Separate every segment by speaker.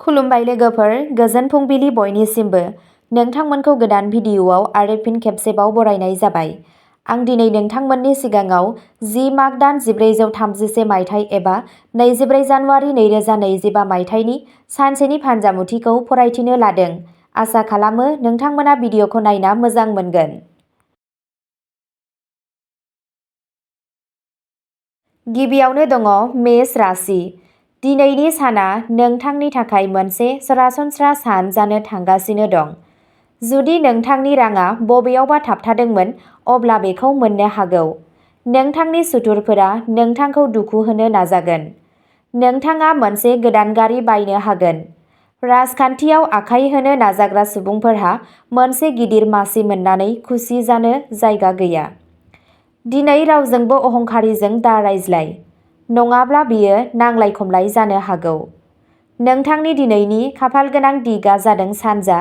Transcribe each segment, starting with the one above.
Speaker 1: खुलुमबाय लोगोफोर, गोजोन फुंबिलि बयनिसिमबो। नोंथांमोनखौ गोदान भिडिअ'आव आरो फिन खेबसेबाव बरायनाय जाबाय। आं दिनै नोंथांमोननि सिगाङाव 10 माग दान 1431 मायथाइ एबा 24 जानुवारि 2025 मायथाइनि सानसेनि फानजामुथिखौ फरायथिनो लादों। आसा खालामो नोंथांमोना भिडिअ'खौ नायना मोजां मोनगोन। गिबियावनो दङ मेष राशि। दिनैनि साना नोंथांनि थाखाय मोनसे सरासनस्रा सान जानो थांगासिनो दं। जुदि नोंथांनि राङा बबेयावबा थाबथादोंमोन, अब्ला बेखौ मोननो हागौ। नोंथांनि सुथुरफोरा नोंथांखौ दुखु होनो नाजागोन। नोंथाङा मोनसे गोदान गारि बायनो हागोन। राजखान्थियाव आखाइ होनो नाजाग्रा सुबुंफोरहा मोनसे गिदिर मासि मोननानै खुसि जानो जायगा गैया। दिनै रावजोंबो अहंकारिजों दा रायज्लाय, नङाब्ला बियो नांलाय खमलाय जानो हागौ। नोंथांनि दिनैनि खाफालगोनां दिगआ जादों सानजा,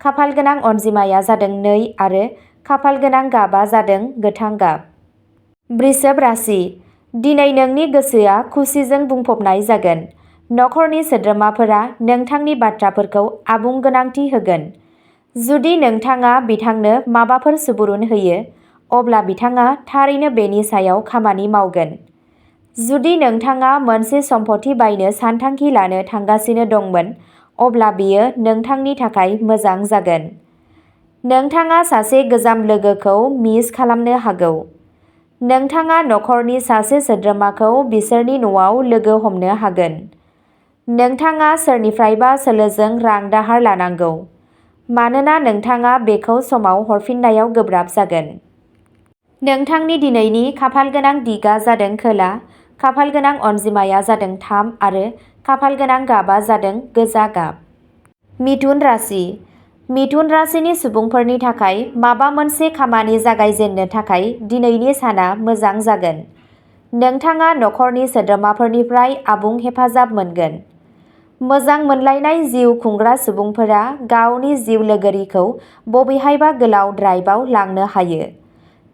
Speaker 1: खाफालगोनां अनजिमाया जादों 2 आरो खाफालगोनां गाबआ जादों गोथां गाब। वृषभ राशि। दिनै नोंनि गोसोआ खुसिजों बुंफबनाय जागोन। नखरनि सोद्रोमाफोरा नोंथांनि बाथ्राफोरखौ आबुं गोनांथि होगोन। जुदि नोंथाङा बिथांनो माबाफोर सुबुरुन होयो, अब्ला बिथाङा थारैनो बेनि सायाव खामानि मावगोन। जुदि नोंथाङा मोनसे सम्पथि बायनो सानथांखि लानो थांगासिनो दंमोन, अब्ला बेयो नोंथांनि थाखाय मोजां जागोन। नोंथाङा सासे गोजाम लोगोखौ मिस खालामनो हागौ। नोंथाङा नखरनि सासे सोद्रोमाखौ बिसोरनि न'आव लोगो हमनो हागोन। नोंथाङा सोरनिफ्रायबा सोलोजों रां दाहार लानांगौ, मानोना नोंथाङा बेखौ समाव हरफिननायाव गोब्राब जागोन। नोंथांनि दिनैनि खाफालगोनां दिगआ जादों खोला, खाफालगोनां अनजिमाया जादों 3 आरो खाफालगोनां गाबआ जादों गोजा गाब। मिथुन राशि। मिथुन राशिनि सुबुंफोरनि थाखाय माबा मोनसे खामानि जागायजेननो थाखाय दिनैनि साना मोजां जागोन। नोंथाङा नखरनि सोद्रोमाफोरनिफ्राय आबुं हेफाजाब मोनगोन। मोजां मोनलायनाय जिउ खुंग्रा सुबुंफोरा गावनि जिउ लोगोरिखौ बबेहायबा गोलाव ड्राइभआव लांनो हायो।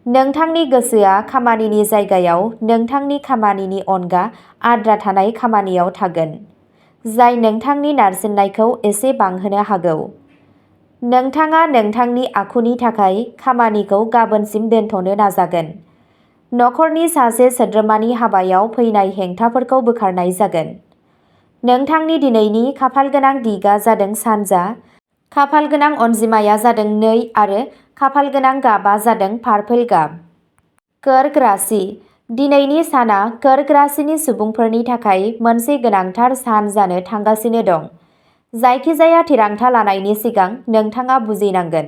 Speaker 1: नोंथांनि गोसोआ खामानिनि जायगायाव नोंथांनि खामानिनि अनगा आद्रा थानाय खामानियाव थागोन, जाय नोंथांनि नारसिननायखौ एसे बांहोनो हागौ। नोंथाङा नोंथांनि आखुनि थाखाय खामानिखौ गाबोनसिम दोनथ'नो नाजागोन। नखरनि सासे सोद्रोमानि हाबायाव फैनाय हेंथाफोरखौ बोखारनाय जागोन। नोंथांनि दिनैनि खाफालगोनां दिगआ जादों सानजा, खाफालगोनां अनजिमाया जादों 2 आरो खाफालगोनां गाबआ जादों पार्पल गाब। कर्क राशि। दिनैनि साना कर्क राशिनि सुबुंफोरनि थाखाय मोनसे गोनांथार सान जानो थांगासिनो दं। जायखिजाया थिरांथा लानायनि सिगां नोंथाङा बुजिनांगोन।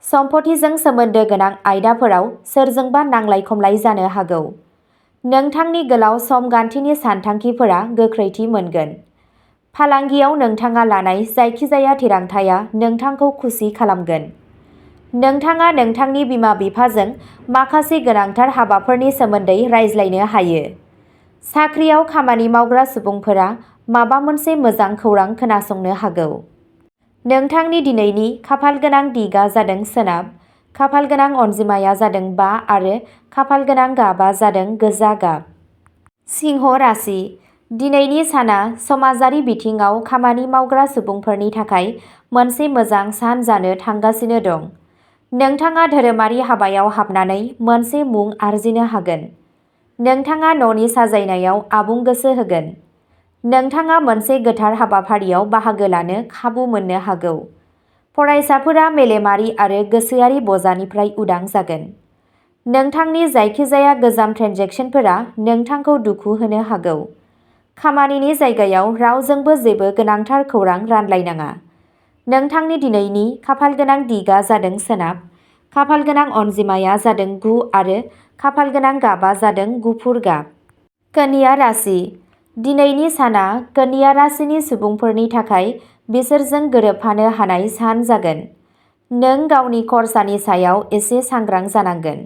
Speaker 1: सम्पथिजों सोमोन्दो गोनां आयदाफोराव सोरजोंबा नांलाय खमलाय जानो हागौ। नोंथांनि गोलाव सम गान्थिनि सानथांखिफोरा गोख्रैथि मोनगोन। फालांगियाव नोंथाङा लानाय जायखिजाया थिरांथाया नोंथांखौ खुसि खालामगोन। नोंथाङा नोंथांनि बिमा-बिफाजों माखासे गोनांथार हाबाफोरनि सोमोन्दै रायज्लायनो हायो। साख्रियाव खामानि मावग्रा सुबुंफोरा माबा मोनसे मोजां खौरां खोनासंनो हागौ। नोंथांनि दिनैनि खाफालगोनां दिगआ जादों सोनाब, खाफालगोनां अनजिमाया जादों 5 आरो खाफालगोनां गाबआ जादों गोजा गाब। सिंह राशि। दिनैनि साना समाजारि बिथिङाव खामानि मावग्रा सुबुंफोरनि थाखाय मोनसे मोजां सान जानो थांगासिनो दं। नोंथाङा धोरोमारि हाबायाव हाबनानै मोनसे मुं आरजिनो हागोन। नोंथाङा न'नि साजायनायाव आबुं गोसो होगोन। नोंथाङा मोनसे गोथार हाबाफारियाव बाहागो लानो खाबु मोननो हागौ। फरायसाफोरा मेलेमारि आरो गोसोआरि बजानिफ्राय उदां जागोन। नोंथांनि जायखिजाया गोजाम ट्रेन्जेकसनफोरा नोंथांखौ दुखु होनो हागौ। खामानिनि जायगायाव रावजोंबो जेबो गोनांथार खौरां रानलायनाङा। नोंथांनि दिनैनि खाफालगोनां दिगआ जादों सोनाब, खाफालगोनां अनजिमाया जादों 9 आरो खाफालगोनां गाबआ जादों गुफुर गाब। कन्या राशि। दिनैनि साना कन्या राशिनि सुबुंफोरनि थाखाय बिसोरजों गोरोबफानो हानाय सान जागोन। नों गावनि खरसानि सायाव एसे सांग्रां जानांगोन।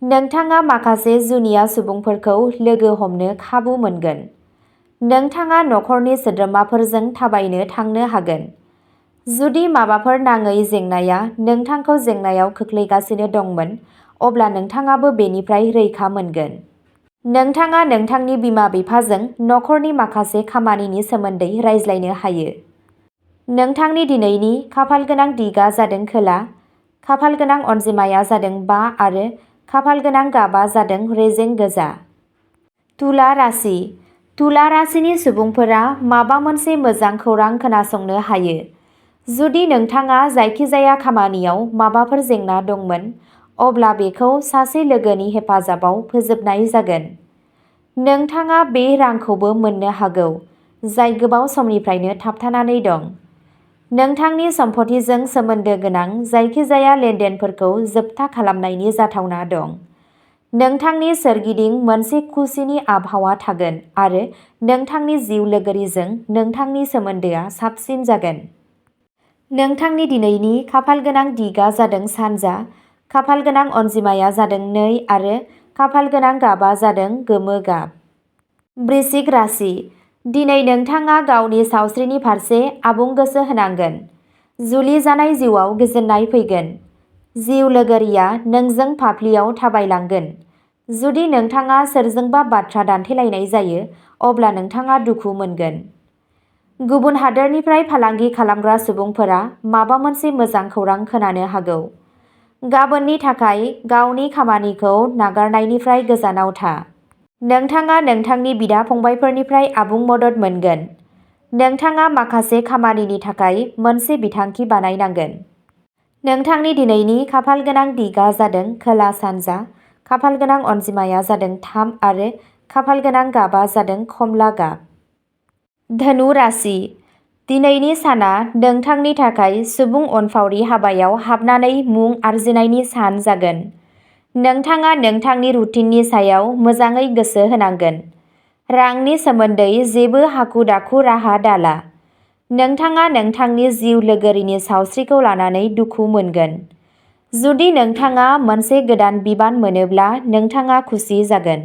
Speaker 1: नोंथाङा माखासे जुनिया सुबुंफोरखौ लोगो हमनो खाबु मोनगोन। नोंथाङा नखरनि सोद्रोमाफोरजों थाबायनो थांनो हागोन। जुदि माबाफोर नाङै जेंनाया नोंथांखौ जेंनायाव खोख्लैगासिनो दंमोन, अब्ला नोंथाङाबो बेनिफ्राय रैखा मोनगोन। नोंथाङा नोंथांनि बिमा-बिफाजों नखरनि माखासे खामानिनि सोमोन्दै रायज्लायनो हायो। नोंथांनि दिनैनि खाफालगोनां दिगा जादों खोला, खाफालगोनां अनजिमाया जादों 5 आरो खाफालगोनां गाबा जादों रेजें गोजा। तुला राशि। तुला राशिनि सुबुंफोरा माबा मोनसे मोजां खौरां खोनासंनो हायो। जुदि नोंथाङा जायखिजाया खामानियाव माबाफोर जेंना दंमोन, अब्ला बेखौ सासे लोगोनि हेफाजाबाव फोजोबनाय जागोन। नोंथाङा बे रांखौबो मोननो हागौ, जाय गोबाव समनिफ्रायनो थाबथानानै दं। नोंथांनि सम्पथिजों सोमोन्दो गोनां जायखिजाया लेनदेनफोरखौ जोबथा खालामनायनि जाथावना दं। नोंथांनि सोरगिदिं मोनसे खुसिनि आबहावा थागोन आरो नोंथांनि जिउ लोगोरिजों नोंथांनि सोमोन्दोआ साबसिन जागोन। नोंथांनि दिनैनि खाफालगोनां दिगा जादों सानजा, खाफालगोनां अनजिमाया जादों 2 आरो खाफालगोनां गाबा जादों गोमो गाब। वृश्चिक राशि। दिनै नोंथाङा गावनि सावस्रिनि फारसे आबुं गोसो होनांगोन। जुलि जानाय जिउआव गोजोननाय फैगोन। जिउ लोगोरिया नोंजों फाफ्लियाव थाबायलांगोन। जुदि नोंथाङा सोरजोंबा बाथ्रा दान्थेलायनाय जायो, अब्ला नोंथाङा दुखु मोनगोन। गुबुन हादोरनिफ्राय फालांगि खालामग्रा सुबुंफोरा माबा मोनसे मोजां खौरां खोनानो हागौ। गाबोननि थाखाय गावनि खामानिखौ नागारनायनिफ्राय गोजानाव था। नोंथाङा नोंथांनि बिदा-फंबायफोरनिफ्राय आबुं मदद मोनगोन। नोंथाङा माखासे खामानिनि थाखाय मोनसे बिथांखि बानायनांगोन। नोंथांनि दिनैनि खाफालगोनां दिगा जादों खोला-सानजा, खाफालगोनां अनजिमाया जादों 3 आरो खाफालगोनां गाबा जादों खमला गाब। धनु राशि। दिनैनि साना नोंथांनि थाखाय सुबुं अनफावरि हाबायाव हाबनानै मुं आरजिनायनि सान जागोन। नोंथाङा नोंथांनि रुटिननि सायाव मोजाङै गोसो होनांगोन। रांनि सोमोन्दै जेबो हाखु-दाखु राहा दाला। नोंथाङा नोंथांनि जिउ लोगोरिनि सावस्रिखौ लानानै दुखु मोनगोन। जुदि नोंथाङा मोनसे गोदान बिबान मोनोब्ला नोंथाङा खुसि जागोन।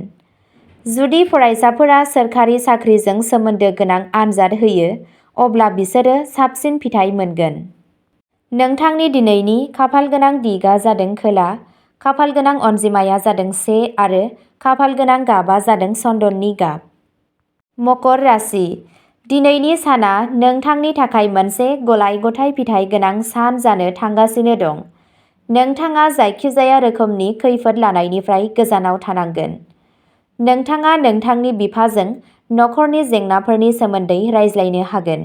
Speaker 1: जुदि फरायसाफोरा सोरखारि साख्रिजों सोमोन्दो गोनां आनजाद होयो, अब्ला बिसोरो साबसिन फिथाय मोनगोन। नोंथांनि दिनैनि खाफालगोनां दिगा जादों खोला, खाफालगोनां अनजिमाया जादों 1 आरो खाफालगोनां गाबा जादों चन्दननि गाब। मकर राशि। दिनैनि साना नोंथांनि थाखाय मोनसे गलाय-गथाय फिथाइ गोनां सान जानो थांगासिनो दं। नोंथाङा जायखिजाया रोखोमनि खैफोद लानायनिफ्राय गोजानाव थानांगोन। नोंथाङा नोंथांनि बिफाजों नखरनि जेंनाफोरनि सोमोन्दै रायज्लायनो हागोन।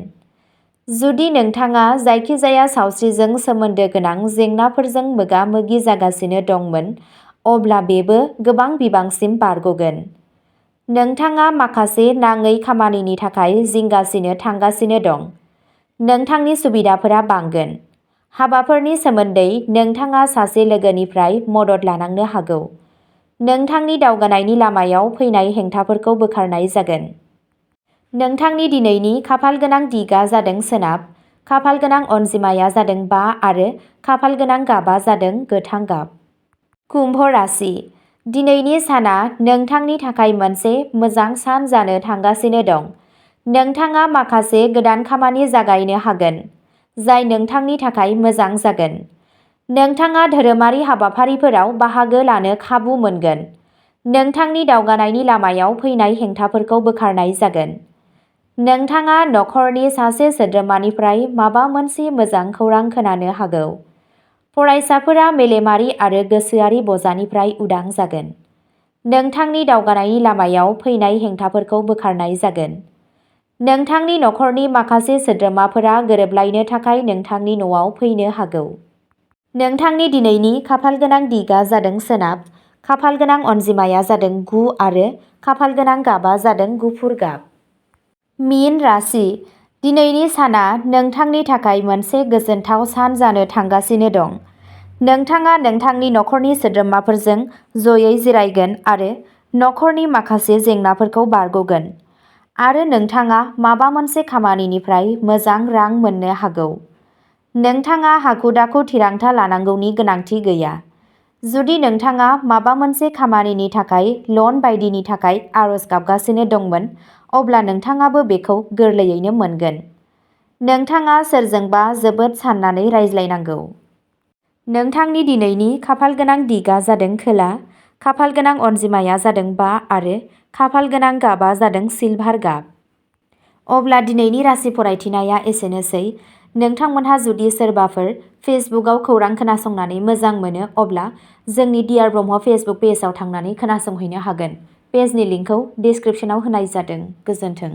Speaker 1: जुदि नोंथाङा जायखिजाया सावस्रिजों सोमोन्दो गोनां जेंनाफोरजों मोगा-मोगि जागासिनो दंमोन, अब्ला बेबो गोबां बिबांसिम बारग'गोन। नोंथाङा माखासे नाङै खामानिनि थाखाय जिंगासिनो थांगासिनो दं। नोंथांनि सुबिदाफोरा बांगोन। हाबाफोरनि सोमोन्दै नोंथाङा सासे लोगोनिफ्राय मदद लानांनो हागौ। नोंथांनि दावगानायनि लामायाव फैनाय हेंथाफोरखौ बोखारनाय जागोन। नोंथांनि दिनैनि खाफालगोनां दिगा जादों सोनाब, खाफालगोनां अनजिमाया जादों 5 आरो खाफालगोनां गाबा जादों गोथां गाब। कुम्भ राशि। दिनैनि साना नोंथांनि थाखाय मोनसे मोजां सान जानो थांगासिनो दं। नोंथाङा माखासे गोदान खामानि जागायनो हागोन, जाय नोंथांनि थाखाय मोजां जागोन। नोंथाङा धोरोमारि हाबाफारिफोराव बाहागो लानो खाबु मोनगोन। नोंथांनि दावगानायनि लामायाव फैनाय हेंथाफोरखौ बोखारनाय जागोन। नोंथाङा नखरनि सासे सोद्रोमानिफ्राय माबा मोनसे मोजां खौरां खोनानो हागौ। फरायसाफोरा मेलेमारि आरो गोसोआरि बजानिफ्राय उदां जागोन। नोंथांनि दावगानायनि लामायाव फैनाय हेंथाफोरखौ बोखारनाय जागोन। नोंथांनि नखरनि माखासे सोद्रोमाफोरा गोरोबलायनो थाखाय नोंथांनि न'आव फैनो हागौ। नोंथांनि दिनैनि खाफालगोनां दिगा जादों सोनाब, खाफालगोनां अनजिमाया जादों 9 आरो खाफालगोनां गाबा जादों गुफुर गाब। मीन राशि। दिनैनि साना नोंथांनि थाखाय मोनसे गोजोनथाव सान जानो थांगासिनो दं। नोंथाङा नोंथांनि नखरनि सोद्रोमाफोरजों जयै जिरायगोन आरो नखरनि माखासे जेंनाफोरखौ बारग'गोन। आरो नोंथाङा माबा मोनसे खामानिनिफ्राय मोजां रां मोननो हागौ। नोंथाङा हाखु-दाखु थिरांथा लानांगौनि गोनांथि गैया। जुदि नोंथाङा माबा मोनसे खामानिनि थाखाय लन बायदिनि थाखाय आरज गाबगासिनो दंमोन, अब्ला नोंथाङाबो बेखौ गोरलैयैनो मोनगोन। नोंथाङा सोरजोंबा जोबोद साननानै रायज्लायनांगौ। नोंथांनि दिनैनि खाफालगोनां दिगा जादों खोला, खाफालगोनां अनजिमाया जादों 5 आरो खाफालगोनां गाबा जादों सिलभार गाब। अब्ला दिनैनि राशि फरायथिनाया एसेनोसै। नोंथांमोनहा जुदि सोरबाफोर फेसबुकआव खौरां खोनासंनानै मोजां मोनो अब्ला जोंनि डियार ब्रह्म फेसबुक पेजआव थांनानै खोनासंहैनो हागोन। पेजनि लिंकखौ डिसक्रिप्शनाव होनाय जादों। गोजोन्थों।